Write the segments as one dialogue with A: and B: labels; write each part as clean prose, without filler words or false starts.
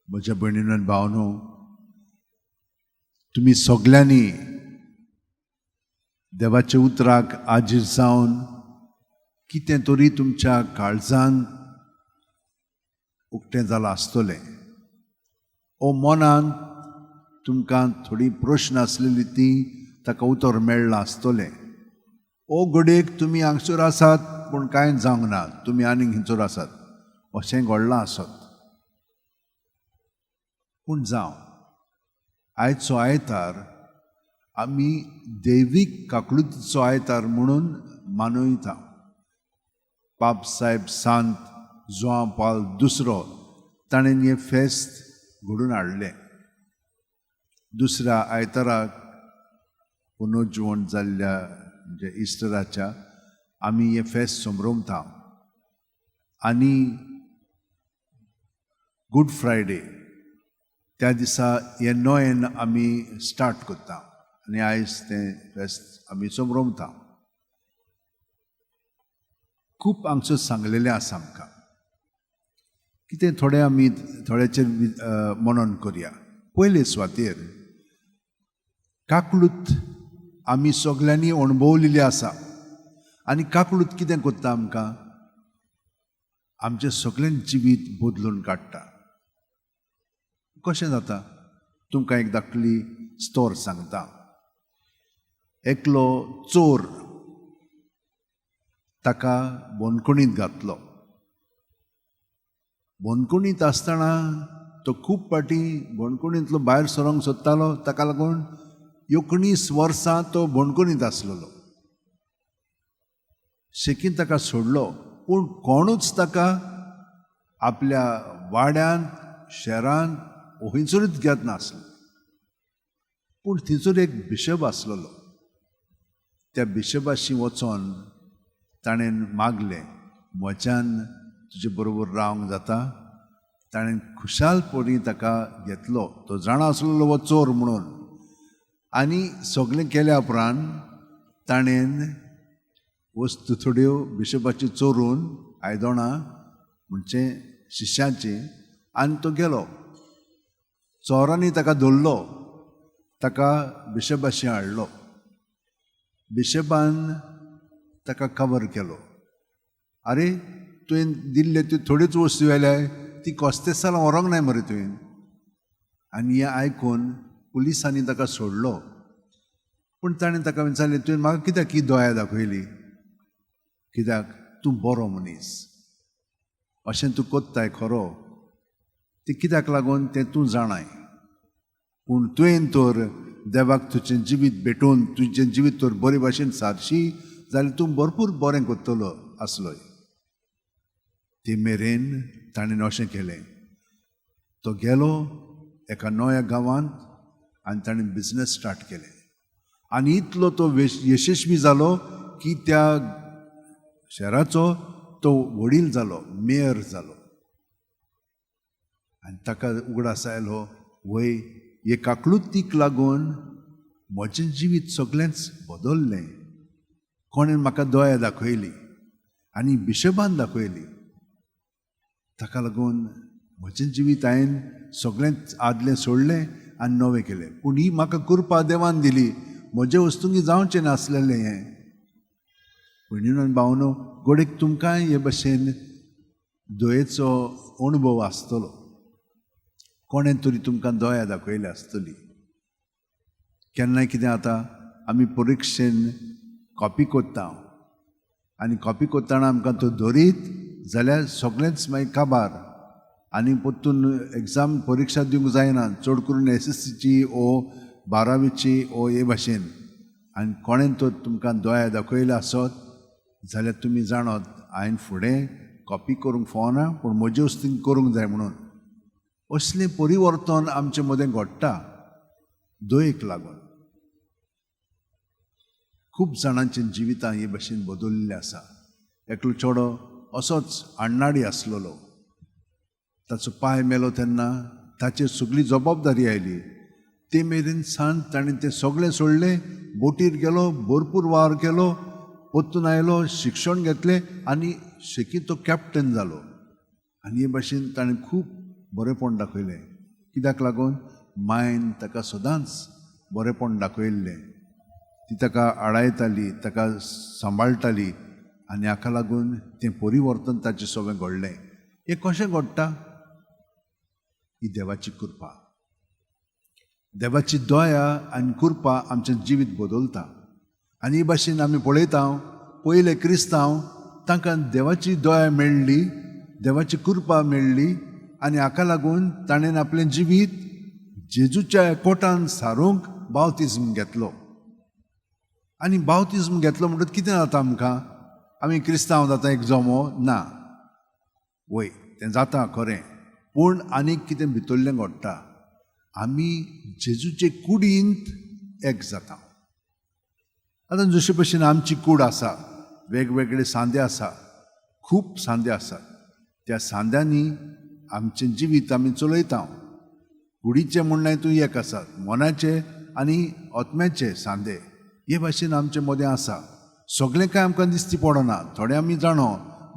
A: म्हज्या भयणीनो आनी भावनो, तुमी सगल्यांनी देवाच्या उतराक आजीर जावन कितें तरी तुमच्या काळजान उक्तें जालां आसतलें ओ मनांत तुमकां थोडीं प्रश्न आसलेली ती ताका उतर मेळ्ळां आसतलें. ओ घडयेक तुमी हांगसर आसात पूण कांय जावंक ना, तुमी आनीक हिंचर आसात अशें घडलां आसत. पूण जावं, आयचो आयतार आमी दैवीक काकळुतीचो आयतार म्हणून मानयता. पाप साहेब सांत जुआंव पावल दुसरो ताणें हें फेस्त घडून हाडलें. दुसऱ्या आयताराक पुनर्जिवण जाल्ल्या म्हणजे इस्टराच्या आमी हें फेस्त समरोमता आनी गूड फ्रायडे त्या दिसा हें नोयेन आमी स्टार्ट करता आनी आयज तें फेस्त आमी समरोमता. खूब हांगसर सांगलेलें आसा आमकां कितें, थोडें आमी थोड्याचेर मनन करया. पयले सुवातेर काकळूत आमी सगल्यांनी अणभवलेली आसा आनी काकळूत कितें करता आमकां, आमचें सगळें जिवीत बदलून काडटा. कशें जाता तुमकां एक धाकली स्टोर सांगता. एकलो चोर ताका बंदखणींत घातलो. बंदखणींत आसतना तो खूब फावटी बंदखणींतलो भायर सरोंक सोदतालो. ताका लागून 19 वर्सां तो बंदखणींत आसलेलो. शेकीन ताका सोडलो पूण कोणूच ताका आपल्या वाड्यांत शहरांत खंयसरूच घेत नासलो. पूण थंयसर एक बिशप आसलेलो. त्या बिशपाशी वचोन ताणें मागलें, म्हज्यान तुजे बरोबर रावंक जाता? ताणें खुशालपणी ताका घेतलो. तो जाणा आसलेलो हो चोर म्हणून. आनी सगळें केल्या उपरांत ताणें वस्तू थोड्यो बिशपाच्यो चोरून आयदोणां म्हणचे शिश्यांची आनी तो गेलो. चोरांनी ताका धरलो, ताका बिशपाशी हाडलो. बिशपान ताका कवर केलो. आरे, तुवें दिल्ले त्यो थोड्योच वस्तू व्हेल्याय, ती कोस्तेसालां व्हरोंक नाय मरे तुवें. आनी हें आयकून पुलिसांनी ताका सोडलो. पूण ताणें ताका विचारलें, तुवें म्हाका कित्याक ही दया दाखयली? कित्याक तूं बरो मनीस, अशें तूं कोत्ताय खरो, ती कित्याक लागून तें तूं जाणाय. पूण तुवें तर देवाक तुजें जिवीत भेटोवन तुजें जिवीत तर बरे भाशेन सारशी जाल्यार तूं भरपूर बरें करतलो आसलोय. ते मेरेन ताणें अशें केलें, तो गेलो एका नव्या गांवांत आनी ताणें बिजनस स्टार्ट केलें आनी इतलो तो यशस्वी जालो की त्या शहराचो तो वडील जालो, मेयर जालो. आनी ताका उगडास आयलो, वय हे काकळुतीक लागून म्हजें जिवीत सगळेंच बदललें. कोणें म्हाका दया दाखयली आनी बिशपान दाखयली, ताका लागून म्हजें जिवीत हांवें सगळेंच आदलें सोडलें आनी नवें केलें. पूण ही म्हाका कृपा देवान दिली, म्हजे वस्तूंकी जावचें नासलेलें हें. भयणीनो आनी भावनो, घडयेक तुमकांय हे भशेन दयेचो अणभव आसतलो. कोणें तरी तुमकां दया दाखयल्या आसतली. केन्नाय कितें जाता, आमी परिक्षेन कॉपी करता आनी कॉपी करतना आमकां तो धरीत जाल्यार सगळेंच मागीर काबार आनी परतून एग्जाम परिक्षा दिवंक जायना, चड करून एसएससीची ओ बारावीची ओ हे भाशेन. आनी कोणें तर तुमकां दया दाखयल्या आसत जाल्यार तुमी जाणत हांवें फुडें कॉपी करूंक फावना पूण म्हजे वस्तीन करूंक जाय म्हणून. असलें परिवर्तन आमचे मदें घडटा दयेक लागून. खूब जाणांचें जिवितां हे भाशेन बदलिल्लें आसा. एकलो चेडो असोच अण्णाडी आसलेलो. ताचो पांय मेलो तेन्ना ताचेर सगळी जबाबदारी आयली. ते मेरेन सान ताणें तें सगळें सोडलें, बोटीर गेलो, भरपूर वावर केलो, परतून आयलो, शिक्षण घेतलें आनी शेकी तो कॅप्टन जालो. आनी हे भाशेन ताणें खूब बरेंपण दाखयलें. कित्याक लागून मायन ताका सदांच बरेंपण दाखयल्लें, ती ताका आडायताली, ताका सांबाळटाली आनी हाका लागून तें परिवर्तन ताचें सगळें घडलें. हें कशें घडटा? ही देवाची कृपा, देवाची दया आनी कृपा आमचें जिवीत बदलता. आनी हे भाशेन आमी पळयता पयले क्रिस्तांव तांकां देवाची दया मेळ्ळी, देवाची कृपा मेळ्ळी आनी हाका लागून ताणें आपलें जिवीत जेजूच्या एकवटान सारूंक बावतिज्म घेतलो. आनी बावतिज्म घेतलो म्हणटकच कितें जाता आमकां? आमी क्रिस्तांव जाता एक जमो ना, वय तें जाता खरें, पूण आनीक कितें भितरलें घडटा, आमी जेजूचे कुडींत एक जाता. आतां जशे भशेन आमची कूड आसा, वेगवेगळे सांदे आसा, खूब सांदे आसात, त्या सांद्यांनी आमचें जिवीत आमी चलयता. कुडीचें म्हणणें तूं एक आसात, मनाचे आनी आत्म्याचे सांदे हे भाशेन आमचे मदें आसा. सगळें कांय आमकां दिसती पडना, थोडें आमी जाणो,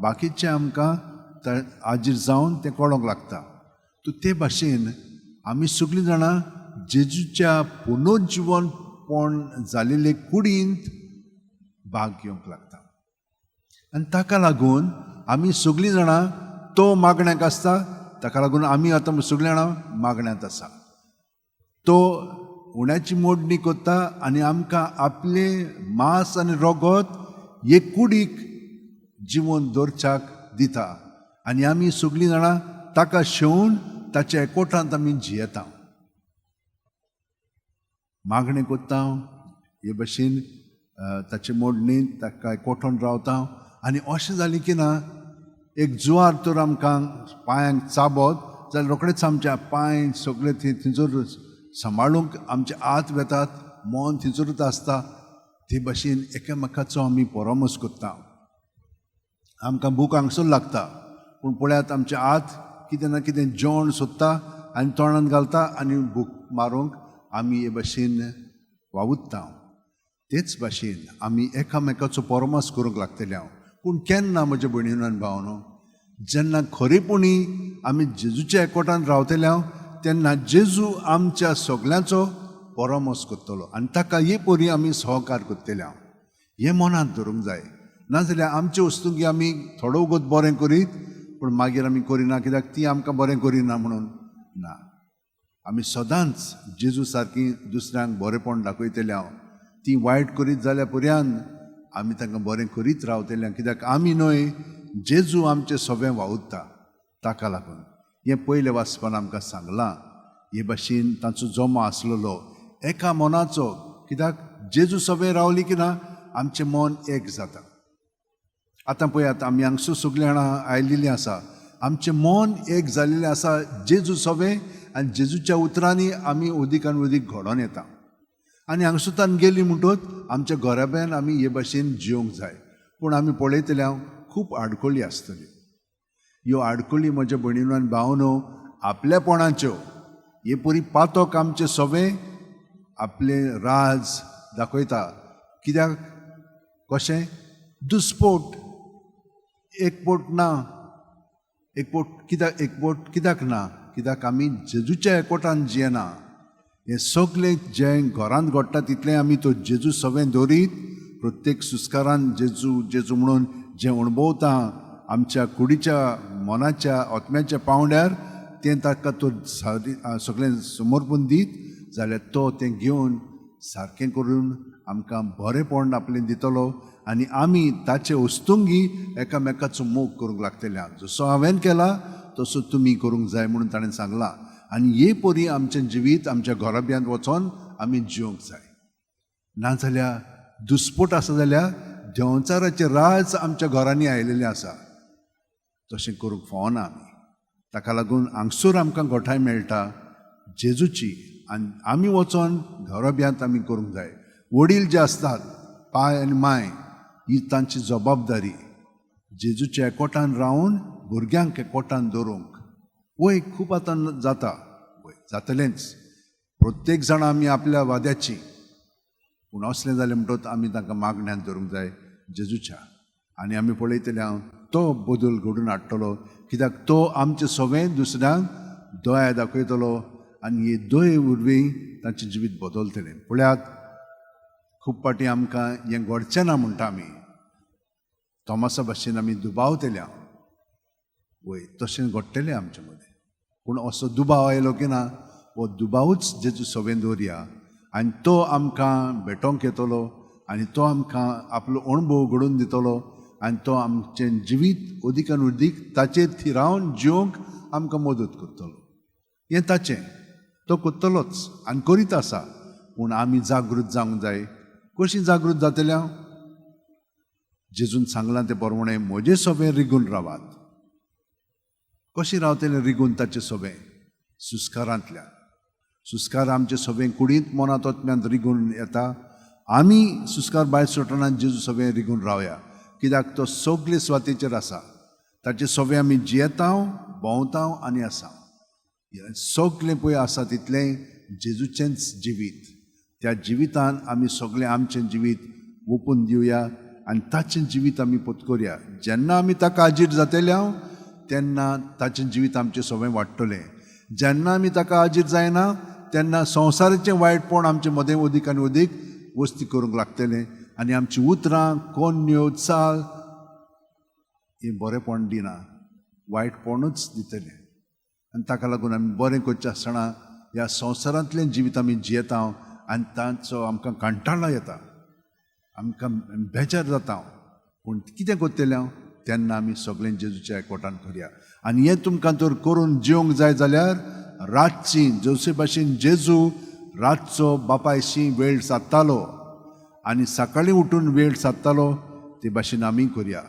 A: बाकीचें आमकां आजीर जावन तें कळोंक लागता. तर ते भाशेन आमी सगळीं जाणां जेजूच्या पुनर्जिवनपण जालेले कुडींत भाग घेवंक लागता आनी ताका लागून आमी सगळीं जाणां तो मागण्याक आसता, ताका लागून आमी आतां सगळीं जाणां मागण्यांत आसा. तो उण्याची मोडणी करता आनी आमकां आपलें मांस आनी रगत हे कुडीक जिवन दवरच्याक दिता आनी आमी सगळीं जाणां ताका शेवून ताच्या एकवटांत आमी जियेता, मागणें करता. हे भशेन ताचे मोडणींत ताका एकवटून रावता आनी अशें जालें की ना एक जुवार तर आमकां पांयांक चाबत जाल्यार रोखडेच आमच्या पांय सगळे थंयसर सांबाळूंक आमचे हात वेतात, मन थंयसरूच आसता. ते भाशेन एकामेकाचो आमी परामर्श करता. आमकां भूक हांगसर लागता, पूण पळयात आमचे हात कितें ना कितें जेवण सोदता आनी तोंडांत घालता आनी भूक मारूंक आमी हे भाशेन वावुरता. तेच भाशेन आमी एकामेकाचो परामर्श करूंक लागतले हांव. पूण केन्ना म्हज्या भयणीन आनी भावनो, जेन्ना खरेपणी आमी जेजूच्या एकवटान रावतले हांव, तेन्ना जेजू आमच्या सगल्यांचो परामर्श करतलो आनी ताका हे परी आमी सहकार करतले हांव. हें मनांत धरूंक जाय, नाजाल्यार आमचे वस्तूंक आमी थोडो वगत बरें करीत पूण मागीर आमी करिना, कित्याक ती आमकां बरें करिना म्हणून ना. आमी सदांच जेजू सारकी दुसऱ्यांक बरेंपण दाखयतले हांव. ती वायट करीत जाल्यार पर्यान आमी तांकां बरें करीत रावतले, कित्याक आमी न्हय जेजू आमचें सगळें वावुरता. ताका लागून हें पयलें वाचपान आमकां सांगलां हे भाशेन तांचो जमो आसलेलो एका मनाचो, कित्याक जेजू सगळें रावली की ना आमचें मन एक जाता. आतां पळयात आमी हांगसर सगळीं जाणां आयिल्लीं आसा, आमचें मन एक जाल्लें आसा जेजू सगळें आनी जेजूच्या उतरांनी आमी अदीक आनी अदीक घडोवन येता. आनी हांगसरतान गेली म्हणटच आमच्या घराब्यान आमी हे भाशेन जिवंक जाय. पूण आमी पळयतले हांव खूब आडखळी आसतल्यो. ह्यो आडखळी म्हज्या भयणीनो आनी भावनो आपल्यापणाच्यो, हे परी पातक आमचें सगळें आपलें राज दाखयता. कित्याक कशें दुस्पोट एकपोट ना, एकपोट कित्याक, एकपोट कित्याक ना, कित्याक आमी जेजूच्या एकवटान जियेना. हें सगळें जें घरांत घडटा तितलें आमी तो जेजू सगळें दवरीत प्रत्येक सुस्कारान जेजू जेजू म्हणून जें अणभवता आमच्या कुडीच्या मनाच्या आत्म्याच्या पांवड्यार तें ताका तो सगळें समर्पण दीत जाल्यार तो तें घेवन सारकें करून आमकां बरेंपण आपलें दितलो आनी आमी ताचे वस्तुंगी एकामेकाचो मोग करूंक लागतले. जसो हांवें केला तसो तुमी करूंक जाय म्हणून ताणें सांगलां. आनी हे परी आमचें जिवीत आमच्या घराब्यांत वचोन आमी जिवंक जाय. नाजाल्यार दुस्पोट आसा जाल्यार देंवचाराचें राज आमच्या घरांनी आयिल्लें आसा, तशें करूंक फावना आमी. ताका लागून हांगसर आमकां गोठाय मेळटा जेजूची आनी आमी वचोन घराब्यांत आमी करूंक जाय. वडील जे आसतात पाय आनी माय ही तांची जबाबदारी जेजूच्या एकवटान रावन भुरग्यांक एकवटान दवरूंक. वय खूब आतां जाता, वय जातलेंच, प्रत्येक जाणां आमी आपल्या वाद्याची, पूण असलें जालें म्हणटकच आमी तांकां मागण्यांत धरूंक जाय जेजूच्या. आनी आमी पळयतले हांव तो बदल घडून हाडटलो, कित्याक तो आमचें सगळें दुसऱ्यांक दया दाखयतलो आनी हे दये वरवीं तांचें जिवीत बदलतलें. पळयात, खूब फावटी आमकां हें घडचें ना म्हणटा आमी, तोमासा भाशेन आमी दुबावतल्या. वय, तशें घडटलें आमचे मदें. पूण असो दुबाव आयलो की ना, हो दुबावूच जेजू सवें दवरया आनी तो आमकां भेटोवंक येतलो आनी तो आमकां आपलो अणभव घडोवन दितलो आनी तो आमचें जिवीत अदिकान अदीक ताचेर थिरावन जिवंक आमकां मदत करतलो. हें ताचें, तो करतलोच आनी करीत आसा. पूण आमी जागृत जावंक जाय. कशीं जागृत जातले हांव? जेजून सांगलां तें प्रमाणें म्हजे सोबें रिगून रावात. कशीं रावतलें रिगून ताचे सोबें? सुस्कारांतल्यान. सुस्कार आमचे सोबें कुडींत मनांत आत्म्यांत रिगून येता. आमी सुस्कार भायर सोडटना जेजू सोबें रिगून रावया, कित्याक तो सगळे सुवातेचेर आसा. ताचे सोबें आमी जियेता, भोंवता आनी आसा. सगळें पळय आसा तितलें जेजूचेंच जिवीत. त्या जिवितान आमी सगळें आमचें जिवीत ओपून दिवया आनी ताचें जिवीत आमी पोतकरुया. जेन्ना आमी ताका हाजीर जातले हांव तेन्ना ताचें जिवीत आमचें सगळें वाडटलें. जेन्ना आमी ताका हाजीर जायना तेन्ना संवसाराचें वायटपण आमचे मदें अदीक आनी अदीक वस्ती करूंक लागतलें आनी आमचीं उतरां, कोन्न्यो, चाल हें बरेंपण दिना, वायटपणूच दितलें. आनी ताका लागून आमी बरें करचें आसतना ह्या संवसारांतलें जिवीत आमी जियेता आनी तांचो आमकां कंटाळो येता, आमकां बेजार जाता. पूण कितें करतलें हांव? तेन्ना आमी सगळें जेजूच्या एकवटान करया. आनी हें तुमकां तर करून जिवंक जाय जाल्यार रातची जशे भाशेन जेजू रातचो बापायशी वेळ सादतालो आनी सकाळीं उठून वेळ सादतालो ते भाशेन आमी करया.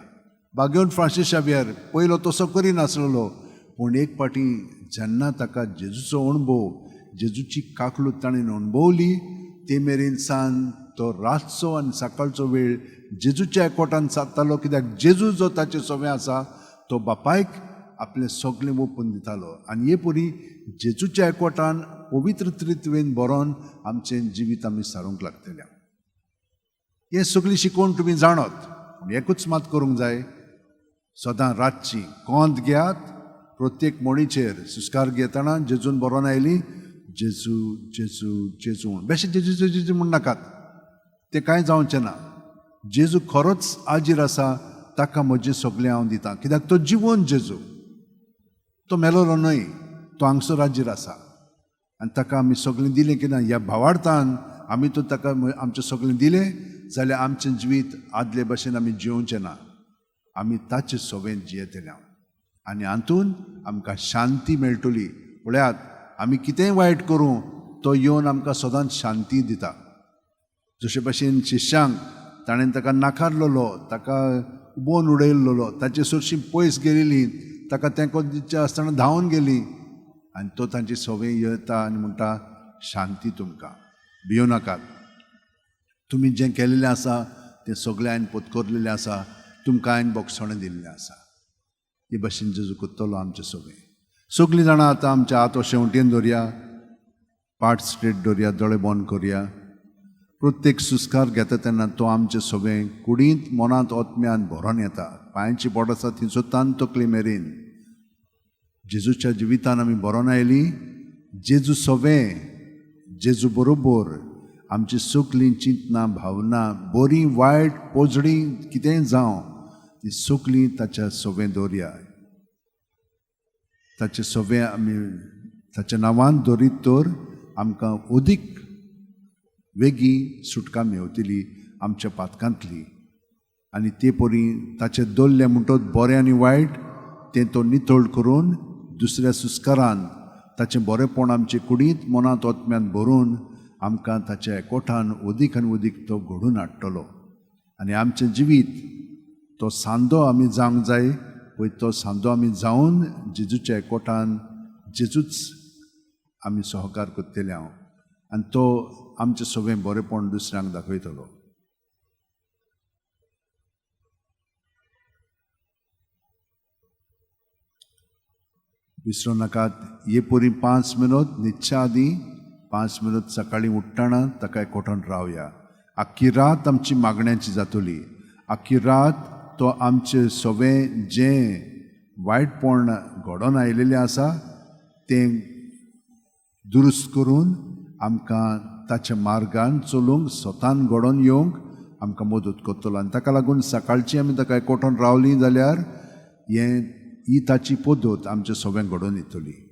A: बागेवन फ्रांसीस शावियर पयलो तसो करिनासलेलो, पूण एक फावटी जेन्ना ताका जेजूचो अणभव, जेजूची काकलूत ताणें अणभवली, ते मेरेन सान तो रातचो आनी सकाळचो वेळ जेजूच्या एकवटान सादतालो. कित्याक जेजू जो ताचे सोबें आसा तो बापायक आपलें सगळें ओपून दितालो. आनी हे परी जेजूच्या एकवटान पवित्र त्रित्वेन बरोवन आमचें जिवीत आमी सारूंक लागतलें. हें सगळीं शिकोवन तुमी जाणत, पूण एकूच मात करूंक जाय, सदां रातची कोंत घेयात. प्रत्येक मोणीचेर सुस्कार घेतना जेजून बरोवन आयली जेजू जेजू जेजू म्हूण. बेशें जेजू जेजू जेजू म्हण नाकात, तें कांय जावचें ना. जेजू खरोच आजीर आसा, ताका म्हजें सगळें हांव दितां, कित्याक तो जिवन जेजू, तो मेलोलो न्हय, तो हांगसर आजीर आसा. आनी ताका आमी सगळें दिलें की ना, ह्या भावार्थान आमी तो ताका आमचें सगळें दिलें जाल्यार आमचें जिवीत आदले भशेन आमी जिवचें ना, आमी ताचे सोबेन जियेतले हांव आनी हातून आमकां शांती मेळटली. पळयात, आमी कितेंय वायट करूं तो येवन आमकां सदांच शांती दिता. जशे भशेन शिष्यांक ताणें ताका नाकारलेलो, ताका उबोवन उडयल्लो, ताचे सरशीं पयस गेलेली, ताका तेंको दिवचे आसतना धांवन गेली आनी तो तांचे सवे येता आनी म्हणटा, शांती तुमकां, भियो नाकात, तुमी जें केलेलें आसा तें सगळें हांवें पोतकोरलेलें आसा, तुमकां हांवें बोगसणें दिल्लें आसा. हे भशेन जेजू करतलो आमचे सगळें. सगळीं जाणां आतां आमच्या हात शेंवटेन दवरया, पाट स्ट्रेट दवरया, दोळे बंद करया. प्रत्येक सुस्कार घेता तेन्ना तो आमचे सगळें कुडींत, मनांत, आत्म्यान भरोन येता. पांयांची बोट आसा थंयसर तान तकली मेरेन जेजूच्या जिवितान आमी भरोन आयली. जेजू सवें, जेजू बरोबर आमची सगळीं चिंतनां, भावना, बरीं वायट, पोजडीं कितेंय जावं, ती सगळीं ताच्या सवें दवरया. ताचे सवें आमी ताच्या नांवान दवरीत तर आमकां अदीक वेगीं सुटका मेवतली आमच्या पातकांतली. आनी ते परी ताचे दवरलें म्हणटच बरें आनी वायट तें तो नितळ करून दुसऱ्या सुस्कारान ताचें बरेंपण आमचे कुडींत, मनांत, आत्म्यांत भरून आमकां ताच्या एकवटान अदीक आनी अदीक तो घडून हाडटलो. आनी आमचें जिवीत तो सांदो आमी जावंक जाय, पळय तो सांदो आमी जावन जेजूच्या एकवटान जेजूच आमी सहकार करतले हांव आनी तो आमचें सगळें बरेंपण दुसऱ्यांक दाखयतलो. विसरूं नाकात, हे परी 5 मिनट न्हिदच्या आदीं, 5 मिनट सकाळीं उठ्ठना ताका एकवटान रावया. आख्खी रात आमची मागण्याची जातली. आख्खी रात तो आमचें सगळें जें वायटपण घडोवन आयिल्लें आसा तें दुरुस्त करून आमकां ताच्या मार्गान चलूंक, स्वतान घडोवन येवंक आमकां मदत करतलो. आनी ताका लागून सकाळची आमी ताका एकवटून रावलीं जाल्यार हें ही ताची पद्दत आमचे सगळें घडोवन येतली.